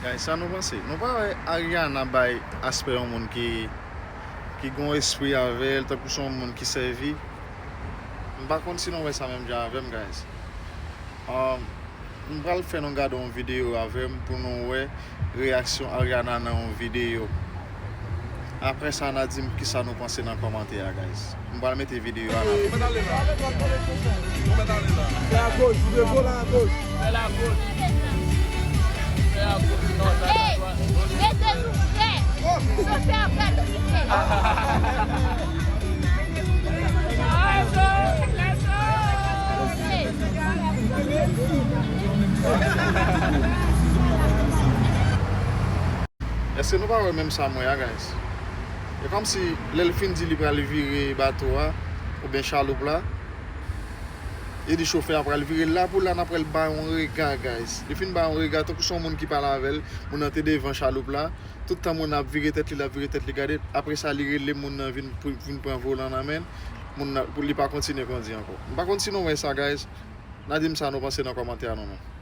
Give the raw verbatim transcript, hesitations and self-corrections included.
Guys, sa nou panse? Nou pa wè Ariana bay aspè yon moun ki, ki gon espri avè l, tankou se yon moun ki sèvi? M pa konn si nou wè sa menm jan avè m, guys. Um, m pral fè nou gade yon videyo avè m pou nou wè reyaksyon Ariana nan yon videyo. Apre sa, n a di m kisa nou panse nan kòmantè a, guys. M pral mete videyo a la. Fè agoch, Diego la agoch. Fè agoch. Fè agoch. Non, sa, sa, sa. Rete louvè. Chofè a pral kite. Èske nou pa wè menm sa m wè a, guys? E kòmsi lè l fin di li pral vire bato a, oubyen chaloup la, li di chofè a pral vire l la pou la, n ap wè l bay yon rega, guys. Li fin bay yon rega, tankou se yon moun ki pale avè l, moun nan te devan chaloup la. Tout tan moun nan ap vire tèt li, l ap vire tèt li, gade. Apre sa, li rele moun nan vin, pou vin pran volan nan men l. Moun nan, pou li pa kontinye kondi ankò. M pa konn si nou wè sa, guys. N a di m sa nou panse nan kòmantè a nou menm.